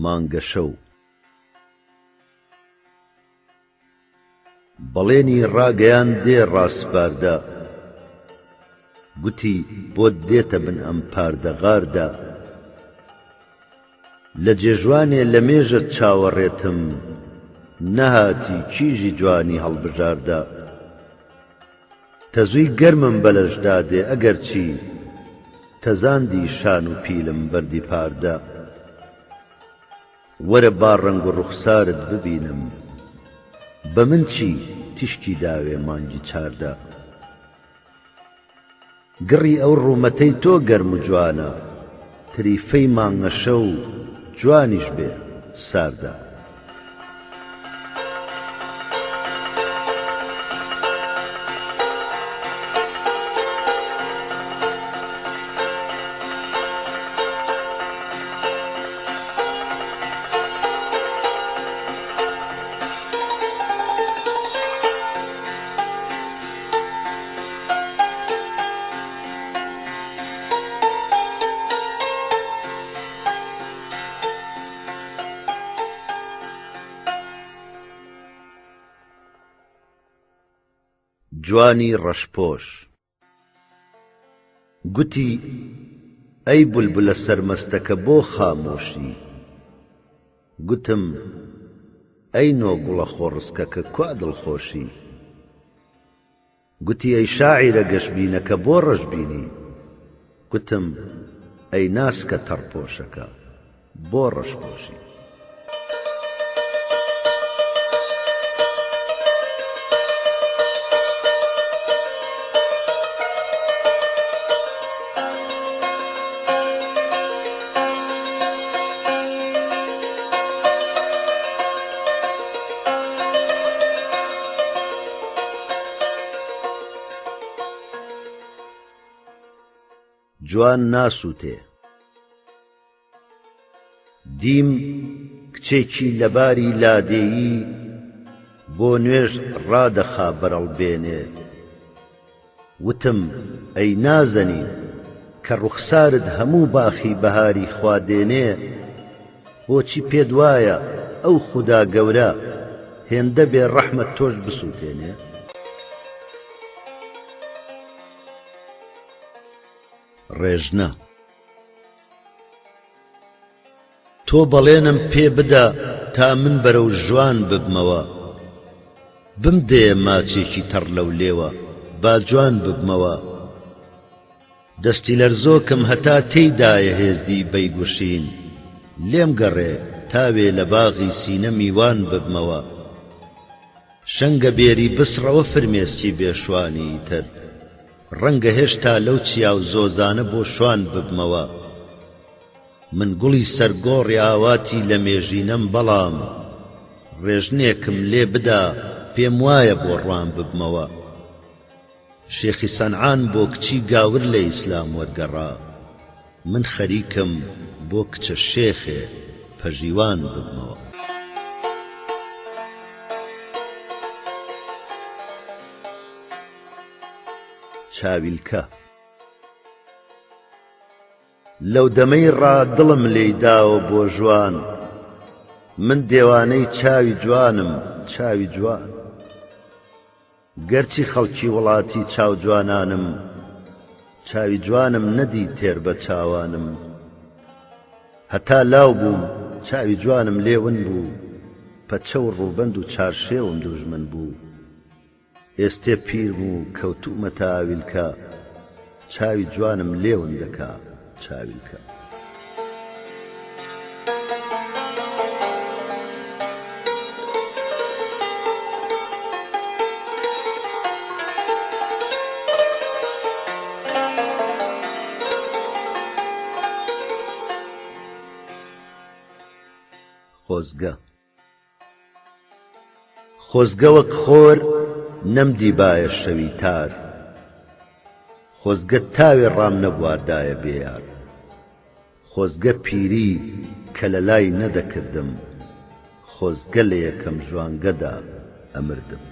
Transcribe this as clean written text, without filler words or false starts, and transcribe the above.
مانگەشەو. بەڵێنی ڕاگەیاند دێ ڕاسپاردە، گوتی بۆت دێتە بن ئەم پاردە غاردا. لە جێژوانێ لە مێژە چاوەڕێتم، نەهاتی کیژی جوانی هەڵبژاردە. تەزووی گەرمم بە لەشدا دێ ئەگەرچی، تەزاندی شان و پیلم بەردی پاردە. وەرە با ڕەنگ و ڕوخسارت ببینم، بە من چی تیشکی داوێ مانگی چاردە. گڕی ئەو ڕوومەتەی تۆ گەرم و جوانە، تریفەی مانگەشەو جوانیش بێ ساردە. جوانی ڕەشپۆش. گوتی، ئەی بولبولە سەرمەستەکە بۆ خامۆشی؟ گوتم، ئەی نۆگوڵە خۆڕسکەکە کوا دڵخۆشی؟ گوتی، ئەی شاعیرە گەشبینەکە بۆ ڕەشبینی؟ گوتم، ئەی ناسکە تەڕپۆشەکە بۆ ڕەشپۆشی؟ جوان ناسووتێ. دیم کچێکی لەباری لادێیی بۆ نوێژ ڕادەخا بەرەڵبێنێ. وتم ئەی نازەنین کە ڕوخسارت هەموو باخی بەهاری خوا دێنێ، بۆچی پێت وایە ئەو خودا گەورە هێندە بێ ڕەحمە تۆش بسووتێنێ؟ ڕێژنە. تۆ بەڵێنم پێ بدە تا من بەرەو ژوان ببمەوە بمدەیە ماچێکی تەڕ لەو لێوە با جوان ببمەوە دەستی لەرزۆکم هەتا تێیدایە هێزی بەی گوشین لێم گەڕێ تاوێ لە باغی سینە میوان ببمەوە شەنگە بێری بسڕەوە فرمێسکی بێ شوانی ئیتر ڕەنگە هێشتا لەو چیا و زۆزانە بۆ شوان ببمەوە. من گوڵی سەر گۆڕی ئاواتی لەمێژینەم بەڵام ڕێژنێکم لێ بدا پێم وایە بۆ ڕوان ببمەوە. شێخی سەنعان بۆ کچی گاور لە ئیسلام وەرگەڕا من خەریکم بۆ کچە شێخێ پەژیوان ببمەوە. چاویلکە. لەو دەمەی ڕا دڵم لێی داوە بۆ ژوان من دێوانەی چاوی جوانم چاوی جوان گەرچی خەڵکی وڵاتی چاو جوانانم چاوی جوانم نەدی تێر بە چاوانم هەتا لاو بووم چاوی جوانم لێ ون بوو پەچە و ڕووبەند و چارشێوم دوژمن بوو ئێستێ پیرم و کەوتوومەتە ئاویلکە چاوی جوانم لێ ون دەکا چاویلکە. خۆزگە. خۆزگە وەک خۆر نەمدیبایە شەوی تار خۆزگە تاوێ ڕام نەبواردایە بێ یار خۆزگە پیری کە لە لای نەدەکردم خۆزگە لە یەکەم ژوانگەدا ئەمردم.